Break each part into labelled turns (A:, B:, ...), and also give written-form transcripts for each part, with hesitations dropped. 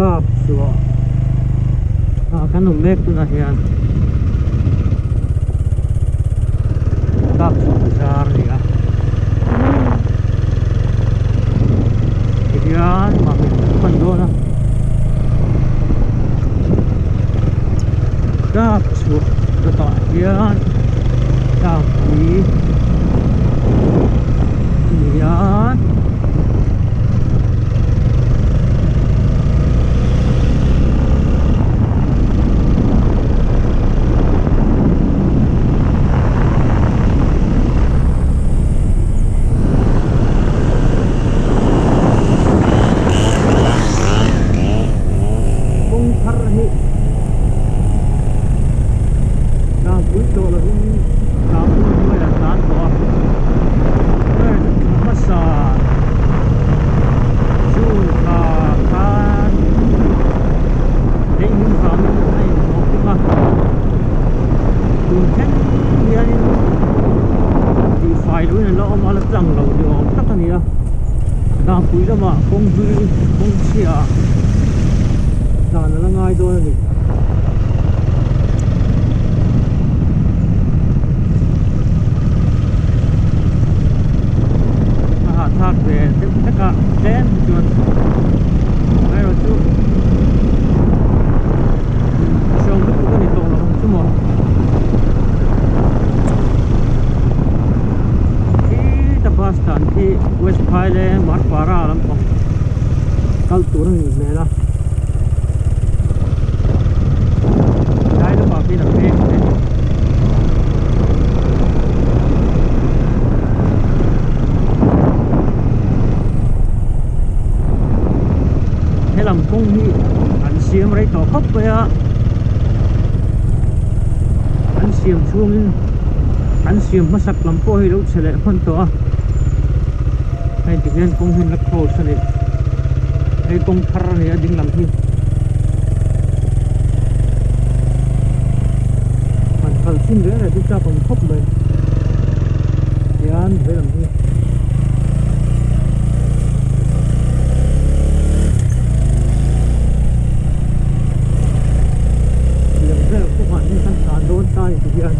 A: Dap chhuah ah kan awm mek tunah hian dap chhuah bazar a ni a tihian mahni pan dawn a dap chhuah dawtah hian tlangpui a ni a. Kawng thar hi tlangpui tawh lovin tlangpui hnuaiah a tlan tawh a hmasa June thla khan leihlum vangin a inhnawh tum a tun thleng hianin tihfai lohin a la awm a la tlang lo ni awm tak a ni a dangpui lamah kawng hlui kawng chhiah ah dan a la ngai dawn a ni. A hahthlak ve deuh hlek a tlem hi chuan amaherawh chu hreawm lutuk a ni tawh lo ang chu maw khita bus dan khi west phailen marpara lampang kal tur a nih hmel a. Lai lamah khian a peng a ni. Helam kawng hi an siam rei tawh khawp mai a, an siam chhungin an siam hmasak lam pawh hi a lo chhe leh hman tawh a, hei tikhian kawng hi an la close a ni. Hei kawng thar a ni a ding lam hi han kal chin reng reng chu chak awm khawp mai tihian vei lam hi tiang vel kawngah hian kan tlan dawn ta a ni tihian.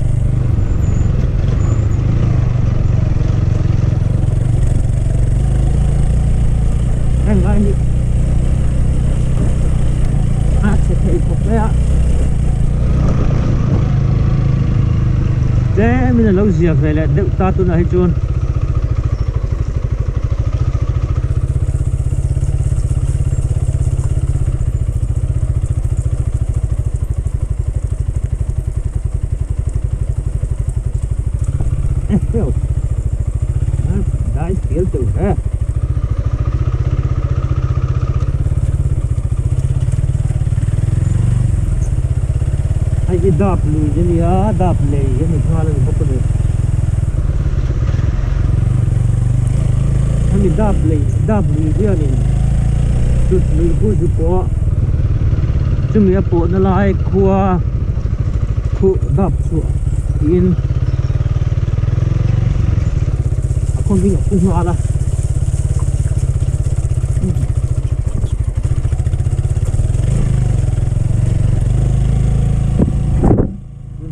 A: Heng lai hi a chhe thei khawp mai a tlemin a lo zia ve leh deuh ta tunah hi chuan Dai pial teuh hle. Hei hi dap lui a nia dap lei a ni nghal a ni bawk a ni. Hemi dap lei dap lui hianin tut lui khu zu pawh chumi a pawhna lai khua khuh dap chhuah tiin a khaw hming a pu nghal a.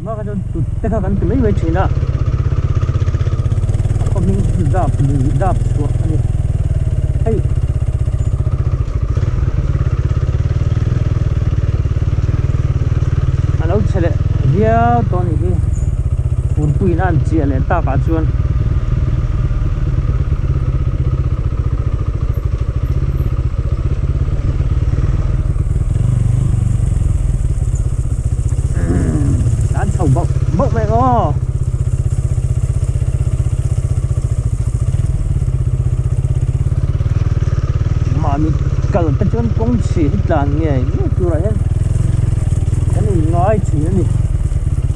A: Hma kha chuan tut te kha kan ti mai mai thin a a khaw hming chu dap lui dap chhuah a ni hei. A lo chhe leh viau tawh a nih hi furpuiin a an chiah leh takah chuan. An chho bauh bauh mai aw. Mahni kal te chuan kawng chhi hi tlan ngei ngei turah hian kan in ngai thin a ni.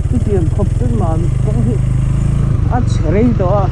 A: Chutiang khawp chuan mahni kawng hi a chhe rei tawh a.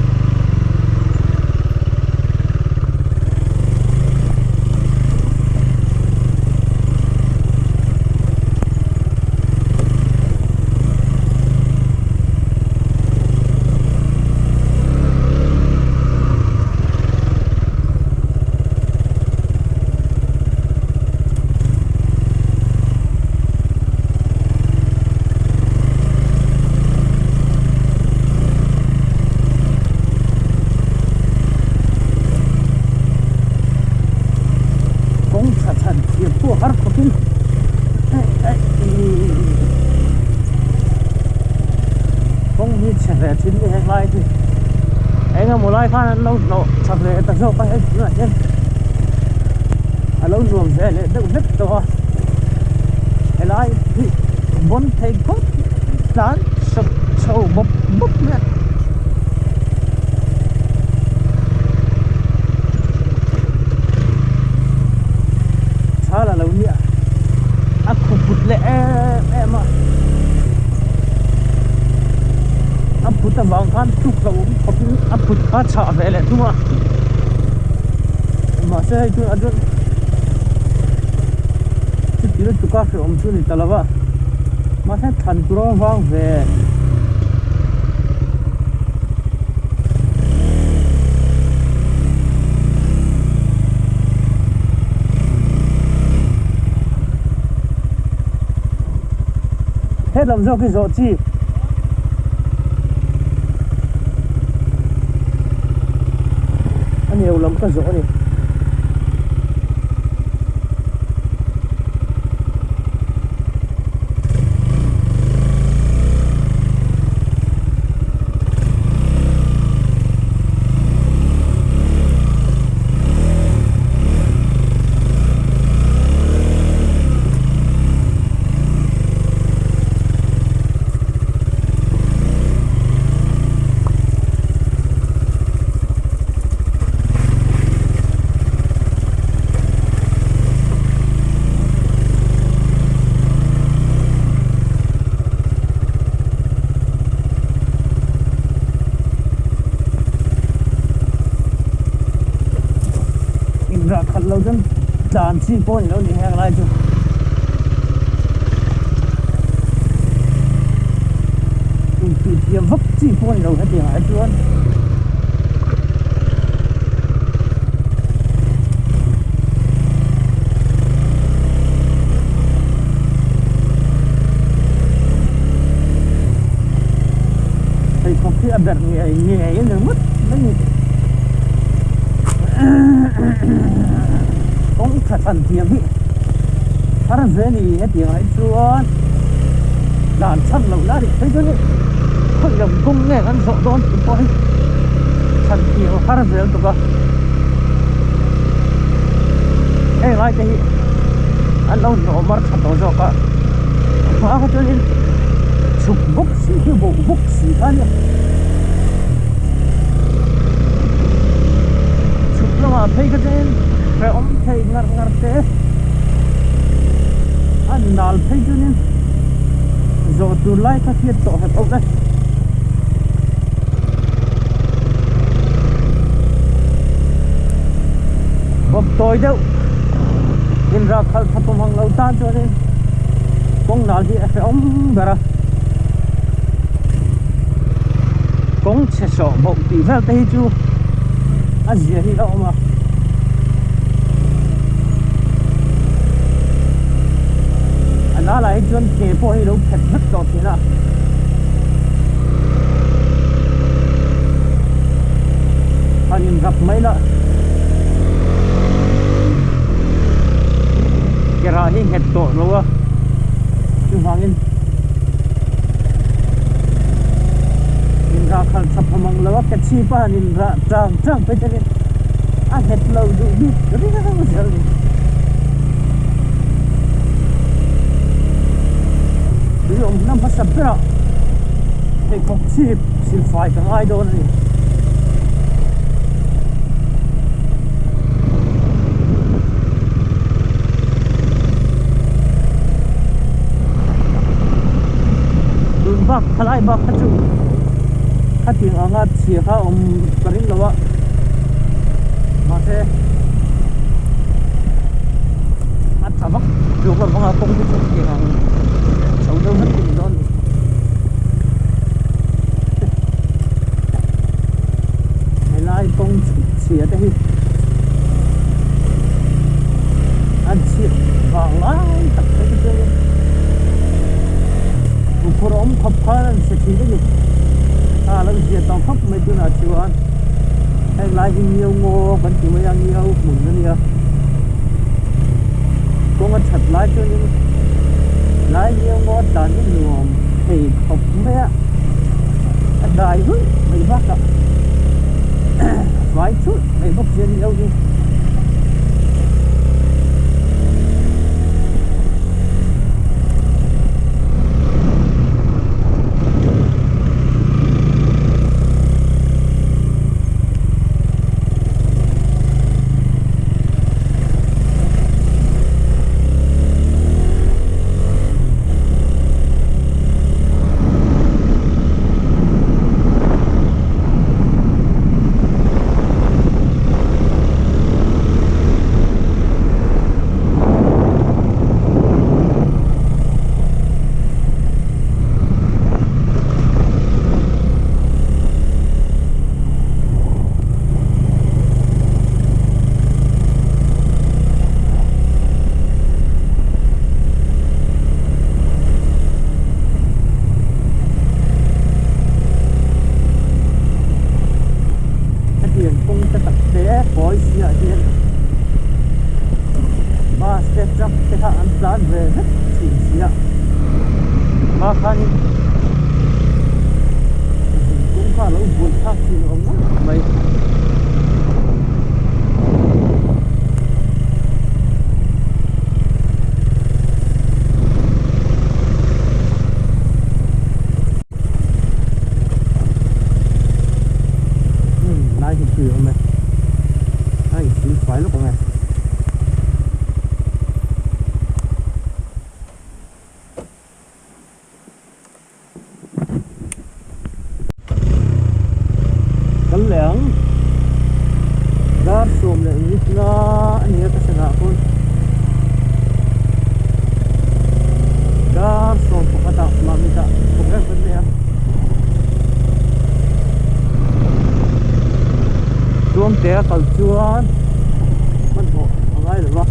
A: tha chhan thiam pawh har khawpin kawng hi chhe ve thin ni heng lai hi eng emaw lai khan an lo hnawh tha ve ta zawk a hei tunah hian a lo nuam ve leh deuh hlek tawh a helai hi bawn thei khawp tlan sawp chho bawp bawp mai a. Thal a lo nia a khu put leh em em a a phut avang khan tluk lo awm khawp in a phut kha chhah ve leh thung a mahse hei tunah chuan chuti lutuk a hrehawm chu a ni ta lo va mahse thlan tur a vang ve. He lam zawk hi zawh chi a ni lo lam ka zawh a ni. Inrah khalh lo chuan tlan chi pawh a ni lo ni heng lai chu. Intih thiam vak chi pawh a ni lo hetiang ah hi chuan. Pheikhawk hi a berh ngei ngei a ni ringawt mai ni. Kawng tha thlan thiam hi har ve a ni hetiang ah hi chuan dan chhan loh la nih phei chuan khawi lam kawng nge kan zawh dawn tih pawh hi chhan thiam a har zel tuk a heng lai te hi an lo hnawh mar tha tawh zawk a a hma kha chuanin chhuk bawk si hi boh bawk si kha ania chhuk lamah phei kha chuanin hrehawm thei ngar ngar te a nal phei chuanin zawh tur lai kha hriat tawh hek awk e. Bawp tawi deuh inrah khalh tha pawm ang lo tan chuanin kawng nal hi a hrehawm ber a kawng chhe sawh bawk tih vel te hi chu a zia hi a awm a. A nalai hi chuan ke pawh hi lo phet vek tawh thin a. Han in rap mai la ke rah hi nghet tawh lo a chuvangin in rah khalh tha phawm ang lo a ke chhip a han in rah chang chang phei chuanin a nghet lo duh bik riau zel a ni. Tui awm hna hmasa berah pheikhawk chhip silfai ka ngai dawn a ni. Tun bak thalai bak kha chu khatiang anga chhia kha awm ka ring lo a mahse a tha vak tluk avanga kawng hi chu tiang ang chho deuh vek hi ni dawn a ni. Helai kawng chhuk chhia te hi an chhiat vang lai tak phei te chuan in phur awm khawp khan an chhe thin a ni a lo zia tawh khawp mai tunah chuan heng lai hi ngiau ngaw kan ti mai a ngiau hmun a nia. lai chuanin lai lio ngaw tlan hi nuam thei khawp mai a a dai ruih mai bakah a fai chulh mai bawk si a ni lo chu. Hetiang kawng te tak te kawi siah hian bus te truck te kha an tlan ve vek thin sia hma khanin zin kawng kha a lo buai thlak thin awm ngawt mai. Lai hi tui awm e a insil fai lawk ang e. Kal leh ang dar 11 a ni a ka sanah pawn dar 11 ah mahni tah program kan nei a Tluangte a kal chuan hmanhmawh a ngai lo va.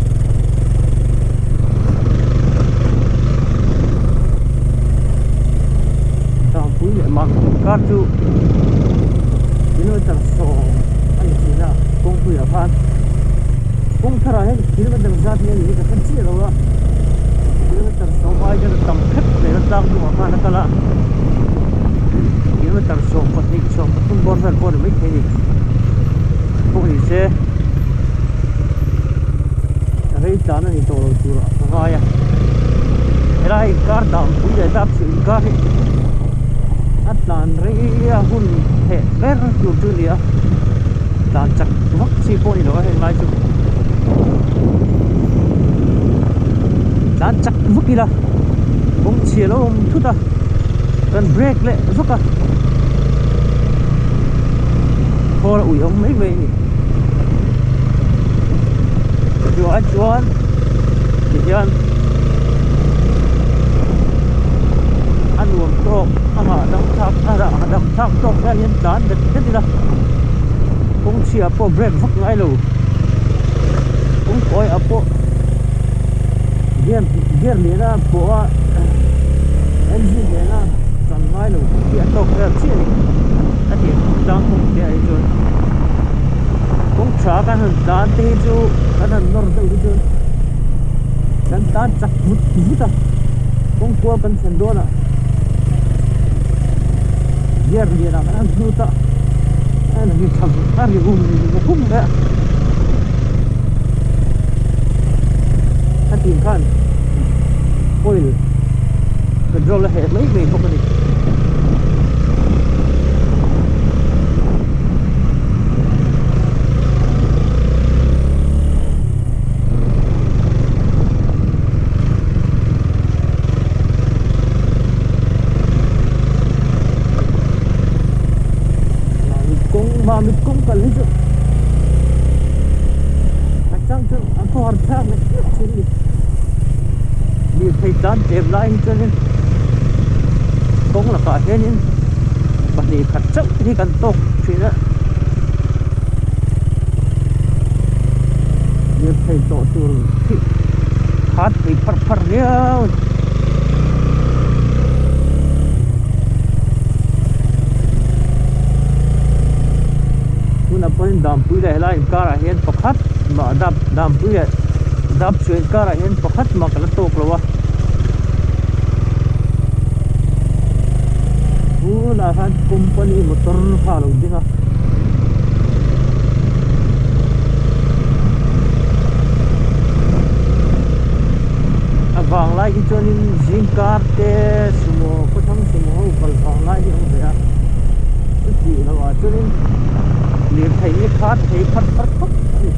A: Dangpui leh Mangpui kar chu kilometer 10 a ni thin a kawngpuiah khan kawng tharah hian kilometer zat hi a ni hi ka hre chiah lo a kilometer 10 ai hian a tam khep mai a tlang hnungah khan a kal a kilometer 12 13 bawr vel pawh a ni maithei a ni pawh ni se rei tlan a ni tawh lo tur a ngai a helai inkar dangpui leh dap chu inkar hi a tlan rei a hun heh ber tur chu a ni a tlan chak vak chi pawh a ni lo a heng lai chu tlan chak vak ila kawng chhia lo awm thut a kan break leh vak a khawl a ui awm mai mai a ni chuan chuan tihian a nuam tawk a hahdam thlak a hahdam thlak tawk hian hian tlan bet bet ila kawng chhia pawh break vak ngai lo kawng kawi ah pawh gear gear lian a pawh a engine lian a tan ngai lo tih a tawk vel chiah a ni a tih tlang kawng te ah hi chuan kawng tha kan han tlan te hi chu kan han nawr deuh hi chuan kan tlan chak vut vut a kawng kual kan thlen dawn ah gear lian ah kan han lut a a ri tha a ri hum hum mai a a tih khan oil petrol a heh mai mai bawk a ni. Mamit kawng mamit kawng kal hi chu a chang chu a khawhar thlak leh chiah thin a ni lirthei tlan tlem lai hi chuanin kawng lakah hianin pahnih khat chauh te hi kan tawk thin a lirthei tawh tur hi khat thei pharh pharh viau a ni. Tunah pawhin Dampui leh helai inkarah hian pakhat mah dap Dampui leh. Dapchhuah inkarah hian pakhat mah ka la tawk lo a. Tunah khan company motor kha a lo ding a. A vang lai hi chuanin zingkar te sumo khawthlang sumo ho kal vang lai hi a awm ve a. Chutih lohah chuanin lirthei hi khat thei phat phat khawp a ni.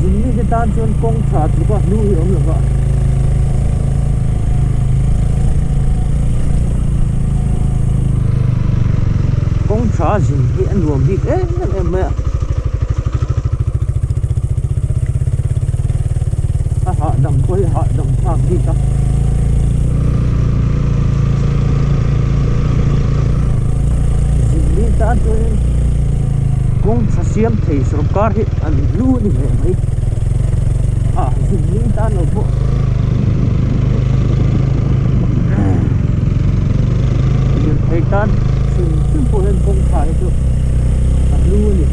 A: Zin mite tan chuan kawng tha tluk a hnu hi a awm lo va. Kawng tha zin hi a nuam bik em em mai a. A hahdam pawh hi hahdam thlak bik a. Zin mi tan chuanin kawng tha siam thei sorkar hi an hlu a ni ve mai. A zin mi tan lo pawh. Lirthei tan hrim hrim pawh hian kawng tha hi chu a hlu a ni.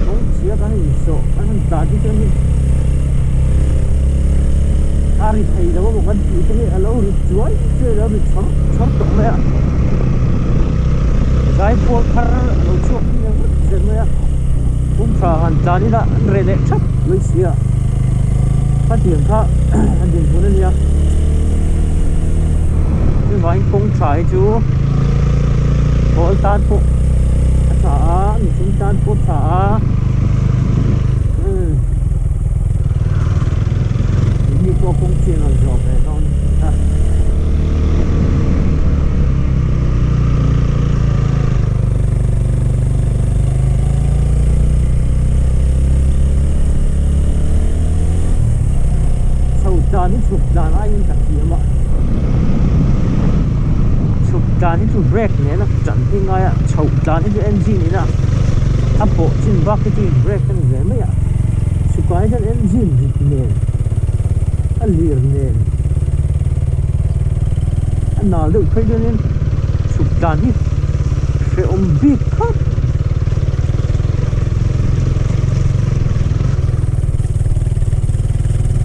A: Kawng chhia kan insawh kan han tlan hi chuan a ri thei lo emaw kan tih te hi a lo ri chuai chuai lo ri chhawr chhawr tawh mai a zaipawl thar a lo chhuak hi ang vek zel mai a kawng tha han tlan ila an reh leh thap mai si a khatiang kha a dinhmun a nia chuvangin kawng tha hi chu hawl tan pawh a tha a mihring tan pawh a tha a. Mi pawh kawng chian an zawh ve dawn a. Chho dan hi chhuk dan aiin ka thiam a. Chhuk dan hi chu brake nena tan hi ngai a, chhoh dan hi chu engine in a a pawh chin bak hi chu in brake a ni ve mai a chhukah hi chuan engine rit nen a lir nen a nal deuh phei chuanin chhuk dan hi hrehawm bik khawp.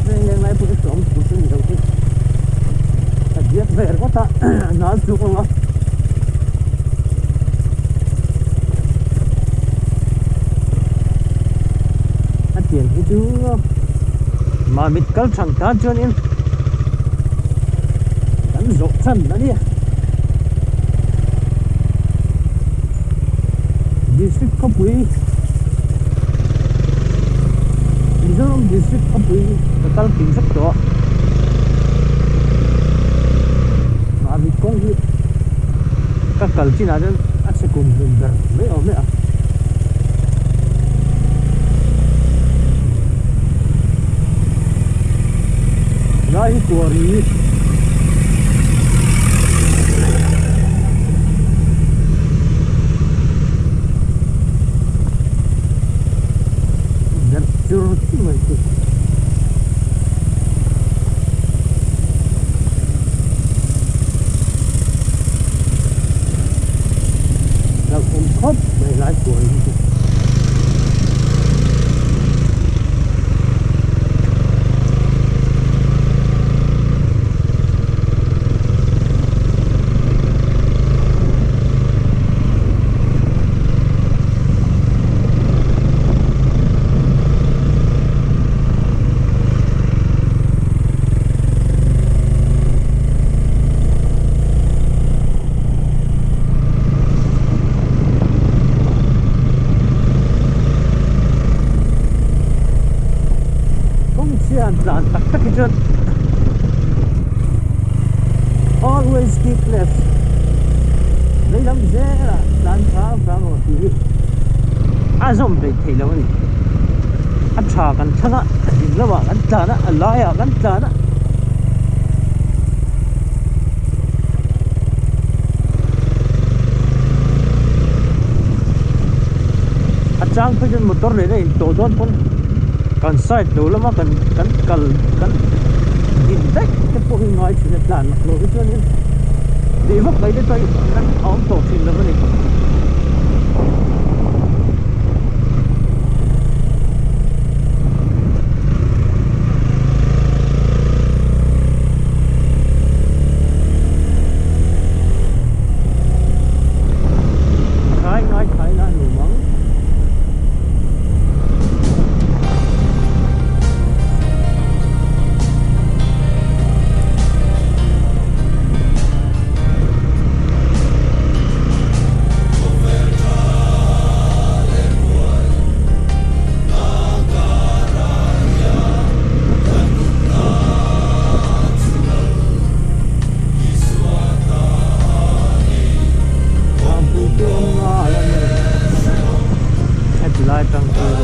A: Heng lenglai pawh hi hrehawm tur chu a ni lo hi a diak ve ringawt a a nal tluk ang a. A tiang hi chu mamit kal thang tan chuanin kan zawh chan a nia district khawpui Mizoram district khawpui ka kal kim vek tawh a mamit kawng hi ka kal chinah chuan a chhe kum hlun ber mai awm e a. Lai hi kuari Derh chur chur mai chu. Hlauhawm khawp mai lai kual hi chu. Kawng chhian tlan tak tak hi chuan always keep left veilam zelah tlan hram hram ang tih hi a zawm hlei theih loh a ni a tha kan thlang a a ding lamah kan tlan a a laiah kan tlan a. chang phei chuan motor nena intawh dawn pawn kan side lo lama kan kan kal kan din daih te pawh hi ngai thin a tlan lak loh hi chuanin tih vak mai te chuan a awm tawh thin lo a ni. Khai ngai khai la nuam ang. Heti lai tang chuan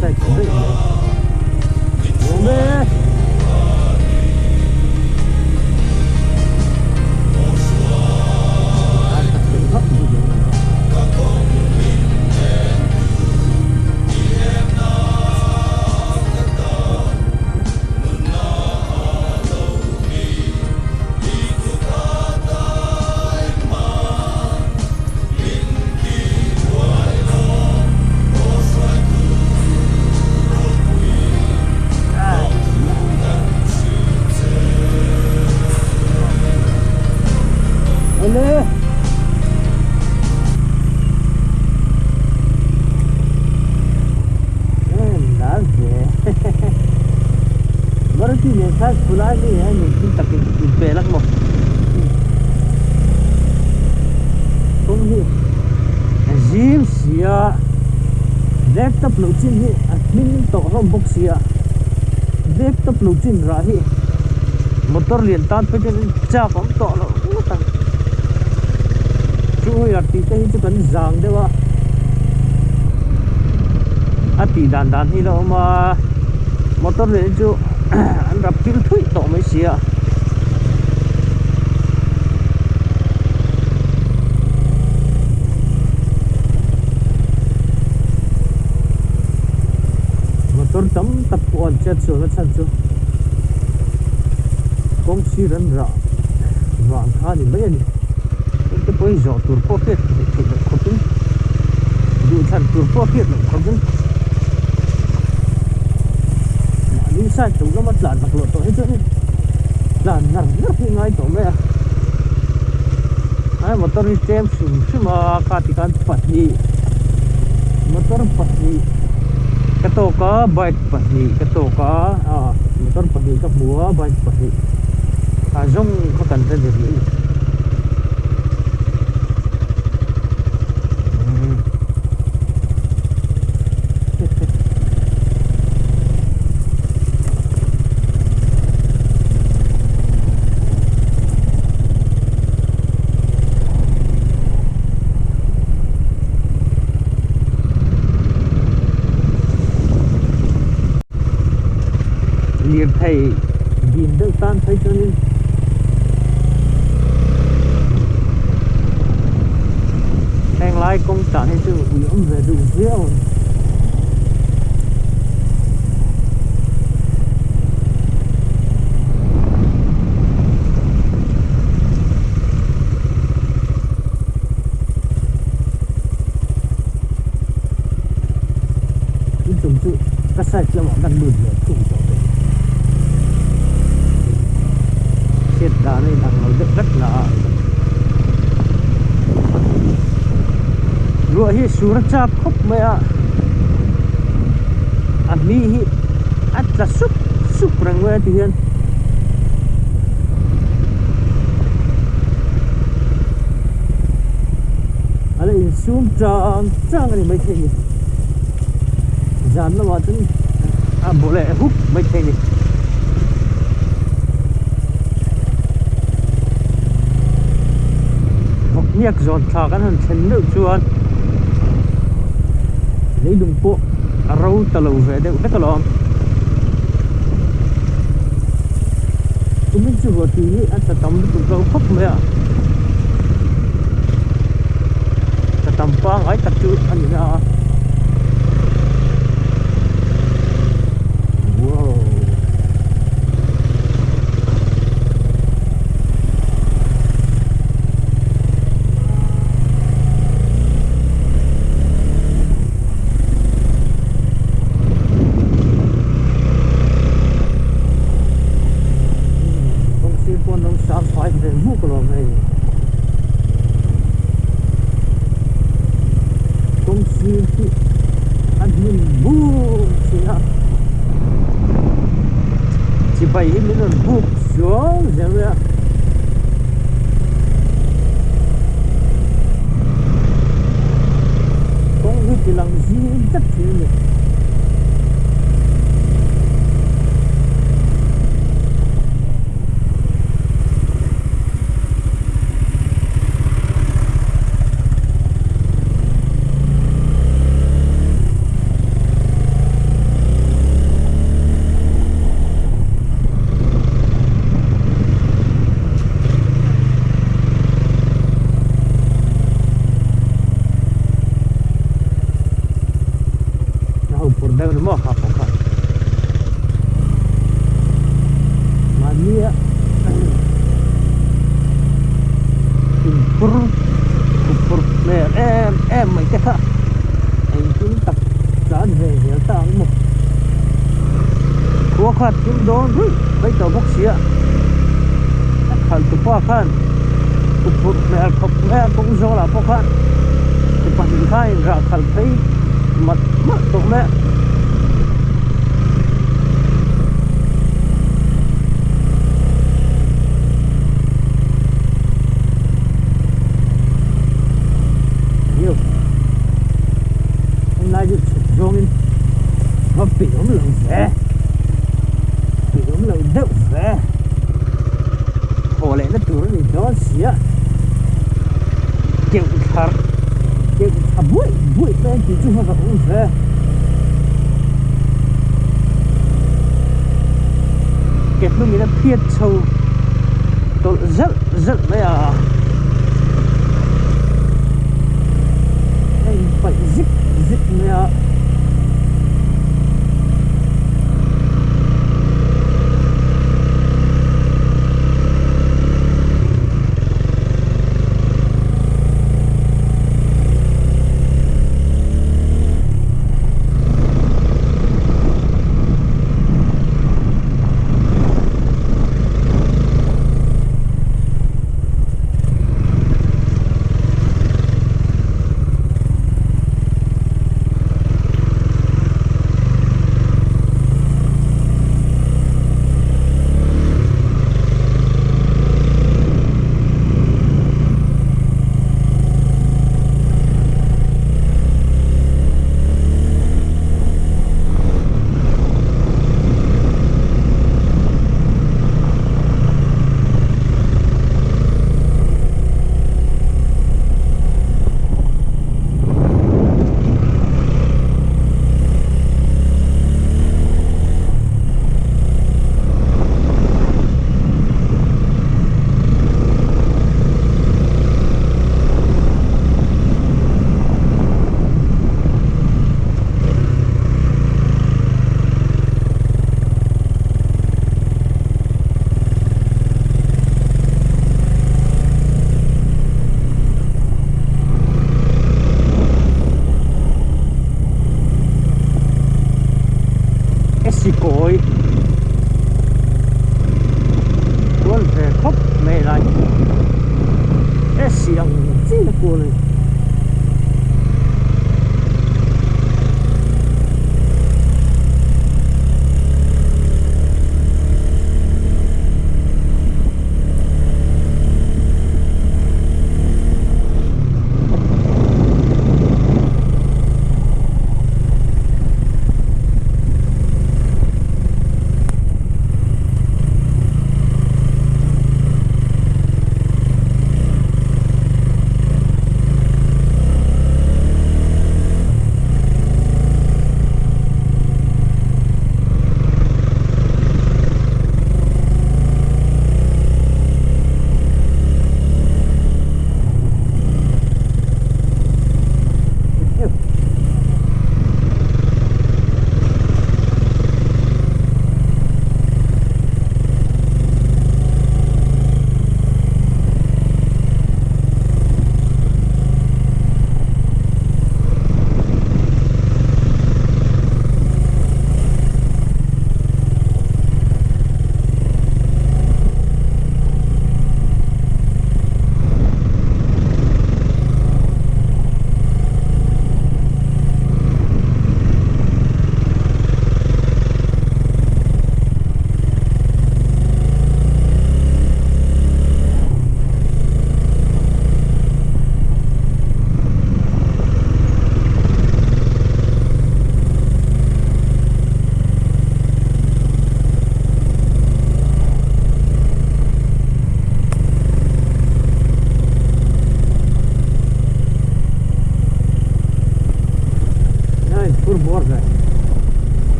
A: side daih mai nuam e. Awle. Lar ve. Maruti nen khan khulai mi hian min thil tak in inpel ang maw. Kawng hi a zim si a, laptop loh chin hi a hming tawh hlawm bawk si a, laptop loh chin rah hi motor lian tan phei chuan chak awm tawh loh ngawt ang. Two wheeler tih te hi chu kan zang deuh a, a tih dan dan hi la awm a, motor lian hi chu an rap kil thuih tawh mai si a. Motor tam tak pawh an chet chhuah na chhan chu kawng sir an rah vang kha a ni mai a ni. Heng te pawh hi zawh tur pawh hriat theih loh khawpin duhthlan tur pawh hriat loh khawpin mahni side chung lama tlan laklawh tawh hi chuan tlan ngar ngar hi ngai tawh mai a ai motor hi tlem hrim hrim a kha tikhan pahnih motor pahnih ka tawk a bike pahnih ka tawk a ah motor pahnih ka hmu a bike pahnih a zawng kha kan hre ni rih a ni. Lirthei dim deuh tan phei chuanin heng lai kawng tah hi chu ui awm ve duh viau a ni. Tin tum chu ka side lamah kan lut ve thung tawh bawk. Hriat dan a inang lo deuh vek na a. Ruah hi sur a chak khawp mai a, a hmi hi a tla sup sup reng mai a ti hian. A la insum chang chang a ni maithei ni. Zan lamah chuan a bawh leh hup maithei ni. Vawkniak zawn thla kan han thlen meuh chuan leilung pawh a ro ta lo ve deuh hlek alawm. Kumin chu ruah tui hi a tla tam lutuk lo khawp mai a. lam pangngai tak chu a ni na a. Wow. Kawng sir pawn lo sang fai ve vuk alawm hei. Kawng sir chu a hnim buk thin a. Chibai hi min rawn buk suau zel mai a. Kawng hi ti lang zing tlat thin a ni. A ho phur deuh ni maw kha pawh kha mahnia inphur phur hmel em em mai te kha engtin tak tlan ve zel ta ang maw khua kha thil dawn ruih mai tawh bawk sia a khalh tupa khan phur hmel khawp mai a kawng zawlah pawh khan mi pahnih kha a inrah khalh phei mat mat tawh mai a. Helai chu chhuk zawngin va peih awm lo ve peih awm lo deuh ve thaw lehna tur a ni dawn si a keuh thlar keuh thla buaih buaih mai ang tih chu va zak awm ve. Ke hnungin a phiat chho tawlh zalh zalh mai a a inpaih zip zip mai a. Sikawi kual ve khawp mai lai esi ang chi na kual a ni.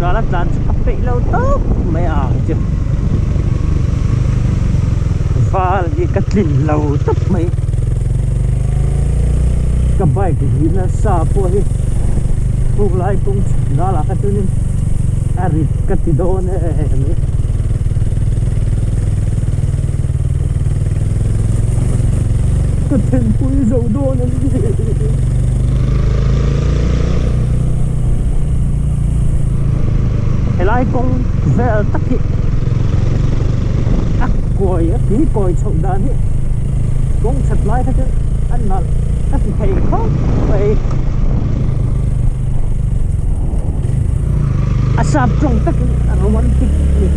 A: nala tlan chu ka peih lo tawp mai ang chu val hi ka tlin lo tawp mai ka bike hi nasa pawh hi khung lai kawng chhuk dalah kha chuanin a rit ka ti dawn em mai. Ka thenpui zo dawn a ni. Helai kawng vel tak hi a kawi a tui kawi chhoh dan hi kawng that lai kha chuan a nalh ka ti thei khawp mai. A sap tawng takin a romantic a ni.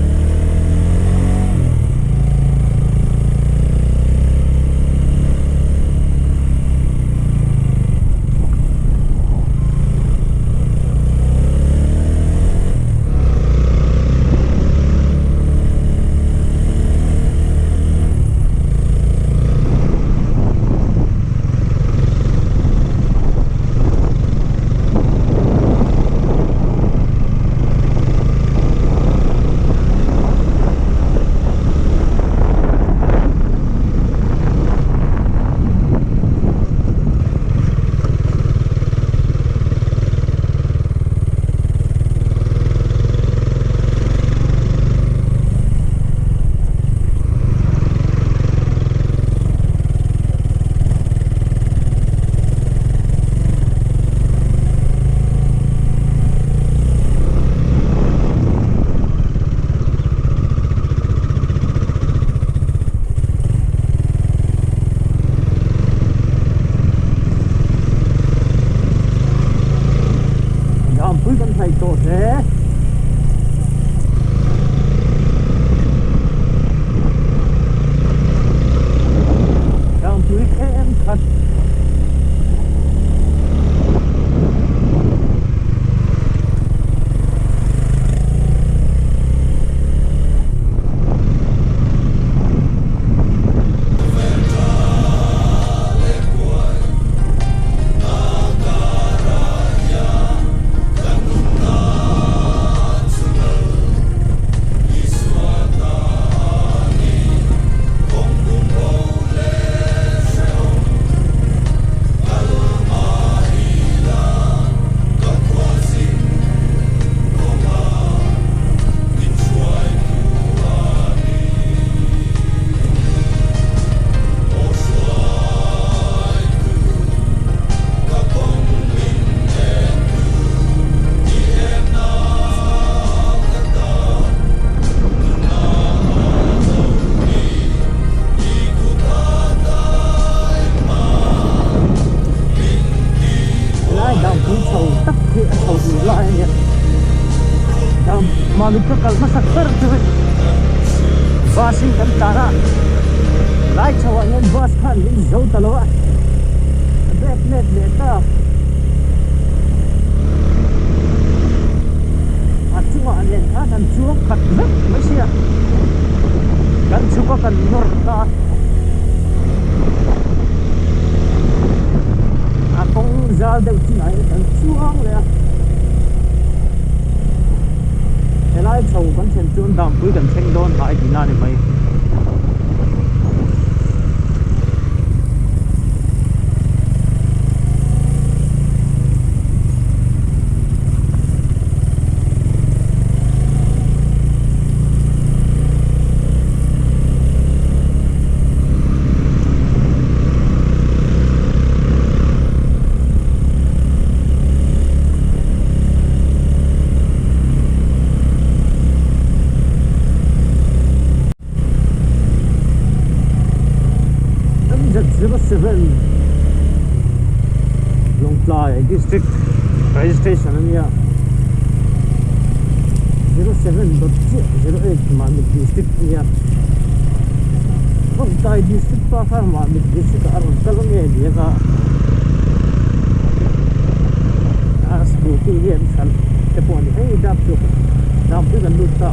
A: Dampui kan hnaih tawh hle. Dampui thenkhat. Helai dampui chho tak hi a chho duh lai a nia dam mahni ka kal hmasak ber chu hei bus in kan tlan a lai chho ah hian bus khan min zo ta lo a a back let leh ta a chungah nen khan an chuang khat vek mai sia kan chhuk a kan nawr ta a. A kawng zal deuh chinah hian kan chuang leh a helai chho kan thlen chuan dampui kan thleng dawn hnai tihna a ni mai. MZ07 Lawngtlai District Registration a nia 07 dawt chiah 08 Mamit District a nia. Lawngtlai District pa kha Mamit District ah a rawn kal nge ni anga a scooty hi an hralh te pawh a ni hei dap chu dampui kan lut ta.